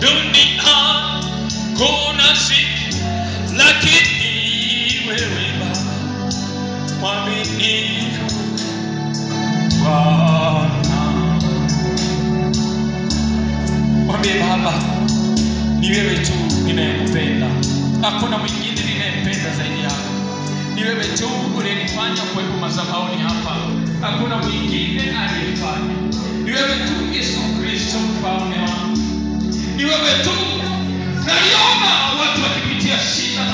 Dunia kuna shida, lakini wewe Baba mwaminifu Bwana. Mwambie Baba, ni wewe tu ninayekupenda, hakuna mwingine ninayempenda zaidi yako. Ni wewe tu uliyenifanya kuwepo madhabahuni hapa, hakuna mwingine aliyefanya. Ni wewe tu Yesu Kristo mfalme wangu, ni wewe tu. Naliona watu wakipitia shida na